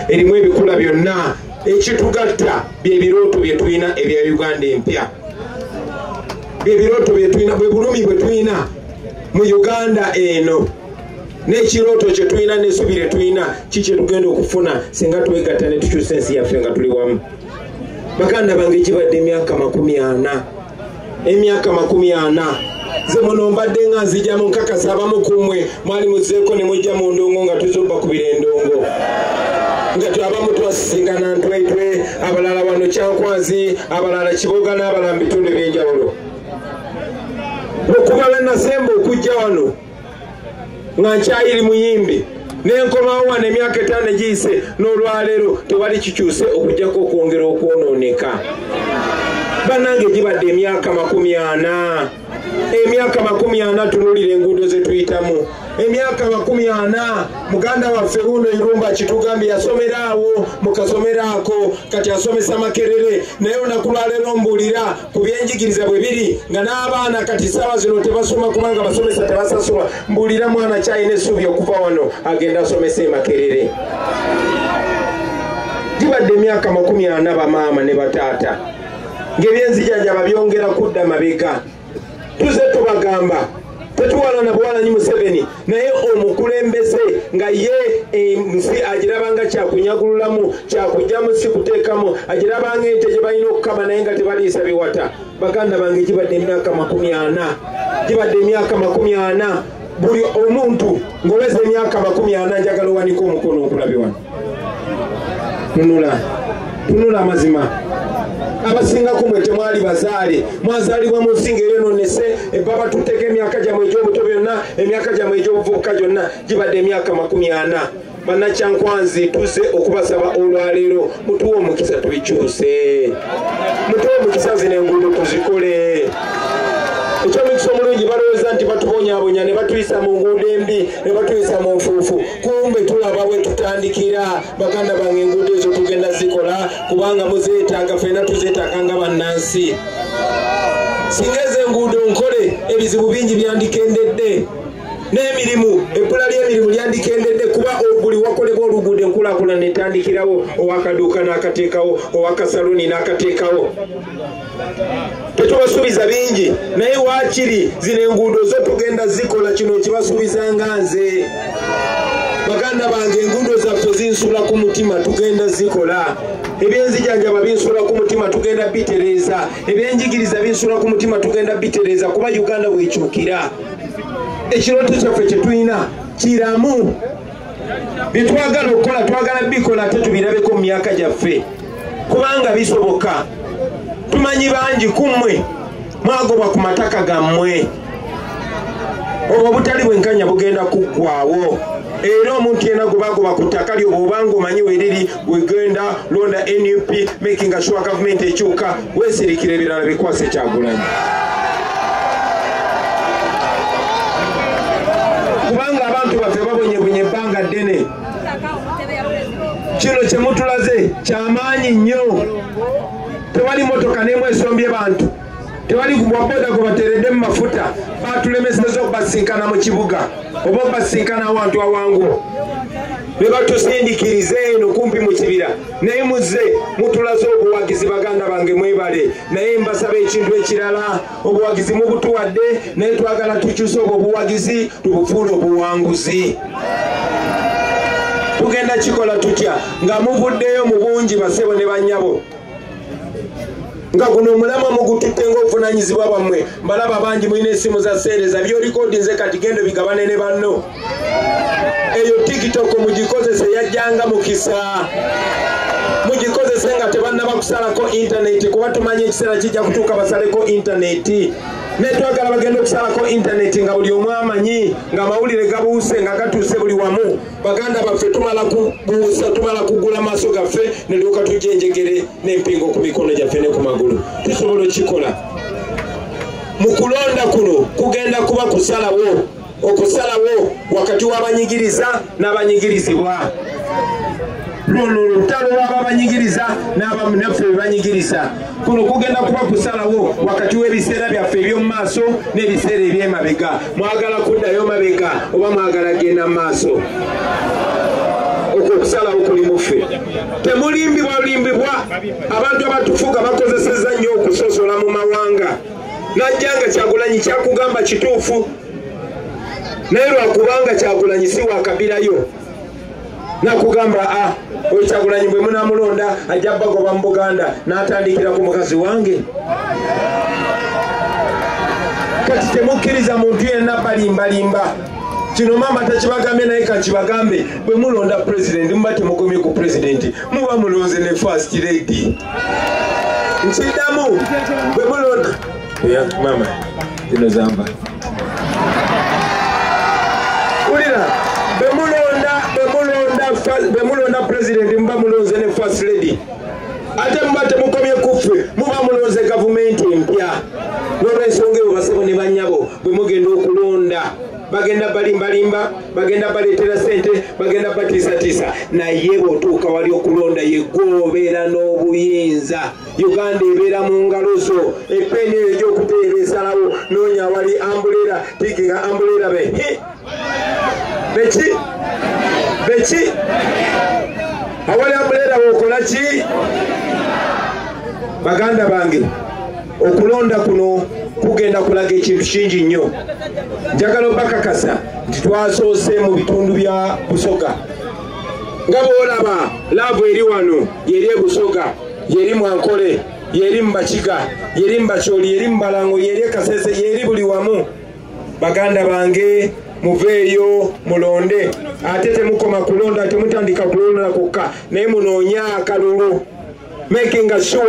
Erimu ebikula byonna ekitugatta byebirooto bye tulina ebya Uganda empya, byebirooto bye tulina, bwe bulumi bwe tulina mu Uganda eno, n'ekirooto kye tulina n'essuubi lye tulina, ki kye tugenda okufuna singa twegatta ne tukyusa ensi yaffe nga tuli wamu. Baganda bange, kibadde emyaka 40, emyaka 40 ze muno mbadde nga nzija mu nkakasa. Abamu ku mmwe mwali muzeeko ne mujja mu ndongo nga tuzobakubira endongo, nga abamu twasisinkana Ntwetwe, abalala wano Kyankwanzi, abalala Kiboga n'abalala mu bitundu ebyenjawulo. Okuva lwe nasemba okujja wano nga nkyayiri muyimbi nenkomawo wano emyaka 5 egiyise, n'olwaleero tewali kikyuse okujjako okwongera okwonooneka. Bannange, gibadde emyaka 40, emyaka 40. Tunulira enguudo ze tuyitamu, emyaka 40. Muganda waffe wuno Irumba kitugambye yasomera awo mu kasomero ako, kati asomesa Makerere, naye olunaku lwaleero mbuulira ku byenjigiriza bwe biri nga n'abaana kati saawa zino tebasoma kubanga basomesa tebasasulwa. Mbuulira mwana kyalina essuubi okuva wano agenda asomesa e Makerere. Gibadde emyaka 40, bamaama ne bataata, ng'ebyenzijanjaba byongera kudda mabega. Tuze tubagamba tetuwalana buwalanyi Museveni, naye omukulembeze nga ye ensi agirabanga kyakunyagululamu, kyakugyamu, si kuteekamu, agirabanga ente gye balina okukama naye nga tebaliisa biwata. Baganda bange, gibadde emyaka 40, gibadde emyaka 40. Buli omuntu ng'oweza emyaka 40, njagala owanika omukono okulabe wano. Tunula, tunula amazima. Abasinga kumwe temwali bazaale, mwazaalibwa mu nsi ng'eyononese. Baba tuteka emyaka gyammwe egy'obuto byonna, emyaka gyammwe egy'obuvubuka gyonna, gibadde emyaka 40. Bannakyankwanzi, tuze okubasaba olwaleero mutuwe omukisa tubikyuse, mutuwe omukisa zino enguudo tuzikole. Ekyomukisa omulungi, balowooza nti batubonyaabonya ne batuyisa mu nguudo embi ne batuyisa mu nfuufu, kumbe tulaba bwe tutandikira. Baganda bange, enguudo ezo tugenda zikola kubanga muzeetaaga, ffenna tuzeetaaga nga bannansi. Singa ezo enguudo nkole, ebizibu bingi byandikendedde n'emirimu, ebbula ly'emirimu lyandikendedde, kuba buli wakolebwa oluguudo enkulaakulana etandikirawo, owakaduuka n'akateekawo, owakasaluni n'akateekawo. Tetubasuubiza bingi, naye waakiri zino enguudo zo tugenda zikola. Kino ekibasuubiza nga nze. Baganda bange, enguudo zaffe zinsula ku mutima, tugenda zikola. Ebyenzijanjaba binsula ku mutima, tugenda bitereeza. Ebyenjigiriza binsula ku mutima, tugenda bitereeza, kuba Uganda weekyukira. Ekirooto kyaffe kye tulina kiramu, byetwagala okukola twagala bikola ate tubirabeko mu myaka gyaffe, kubanga bisoboka. Tumanyi bangi ku mmwe mwagobwa ku mataka gammwe. Obwo obutali bwenkanya bugenda kuggwawo, era omuntu yenna gwe bagoba ku ttaka lyo, bw'obanga omanyi weriri, wegenda londa NUP, making sure gavumenti ekyuka, weesirikira, ebirala bikwase Kyagulanyi, kubanga abantu baffe babonyebonye ebbanga ddene. Kino kye mutulaze kyamaanyi nnyo. Tewali motoka n'emu esombye bantu, tewali waboda gwe bateredde mu mafuta. Batulemeseza okubasinkana mu kibuga oba okubasinkana awantu awangu, ne batusindikiriza eno kumpi mu kibira, naye muzze mutulaze obuwagizi. Baganda bange, mwebale, naye mbasaba ekintu ekirala. Obuwagizi mubutuwadde, naye twagala tukyuse obwo obuwagizi tubufuule obuwanguzi. Tugenda kikola tutya? Nga muvuddeyo mu bungi, basebo ne bannyabo, nga guno omulamwa mugututte ng'obuvunanyizibwa bwammwe. Mbalaba bangi mulina esimu za seereza byolikodinze, kati gendo bigabane ne banno. Eyo TikTok mugikozese, yajjanga mukisa, mugikozese nga tebannaba kusalako intaneti, kuba tumanyi ekiseera kijja kutuuka basaleko intaneti. Netwagala bagenda okusalako intaneti nga buli omu amanyi ng'amawulire gabuuse, nga gatuuse buli wamu. Baganda baffe, tumala kubuusa, tumala kugula maaso gaffe ne tulyoka tujja enjegere n'empingo ku mikono gyaffe ne ku magulu. Tusobola okikola. Mu kulonda kuno kugenda kuba kusalawo, okusalawo wakati w'abanyigiriza n'abanyigirizibwa. Luno lutalo lw'ababanyigiriza naffe bebanyigiriza. Kuno kugenda kuba kusalawo wakati w'ebiseera byaffe eby'omu maaso n'ebiseera eby'emabega. Mwagala kuddayo mabega oba mwagala genda mu maaso? Okwo okusalawo kuli muffe. Temulimbibwa limbibwa. Abantu abatufuga bakozesezza nnyo okusosola mu mawanga. Najjanga Kyagulanyi kyakugamba kituufu, naye lwakubanga Kyagulanyi si wa kabirayo nakugamba oyo Kyagulanyi bwe munamulonda ajja bagoba mu Buganda, n'atandikira ku mukazi wange. Kati temukkiriza muntu yenna balimbalimba. Kino maama takibagambe, naye kakibagambe, bwe mulonda pulezidenti muba temukomye ku pulezidenti, muba mulonze ne first lady. Nkiddamu, bwe mulonda mama zino zamba ulira, bwe mulonda pulezidenti muba mulonze ne first lady, ate muba temukomye kuffe, muba mulonze gavumenti empya. N'olwensonga eyo basebo ne bannyabo, bwe mugenda okulonda bagenda balimbalimba, bagenda baleetera ssente, bagenda batiisatiisa, naye bw'otuuka wali okulonda yegwe obeera n'obuyinza. Uganda ebeera mu ngalo zo. Epeeni eyo egy'okuteera esalawo, noonya wali ambulera, tiikinga ambulera beki beki awali ambulera w'okola ki? Baganda bange, okulonda kuno kugenda kulaga ekintu kingi nnyo. Njagala obakakasa nti twasoose mu bitundu bya Busoga. Nga bw'olaba laavu eri wano, yeri e Busoga, yeri mu Ankole, yeri mu Bakiga, yeri mu Bakyoli, yeri mu Balango, yeri e Kasese, yeri buli wamu. Baganda bange, muveeyo mulonde. Ate temukoma kulonda, temutandika kulonda kwokka, naye munoonye akalulu, making sure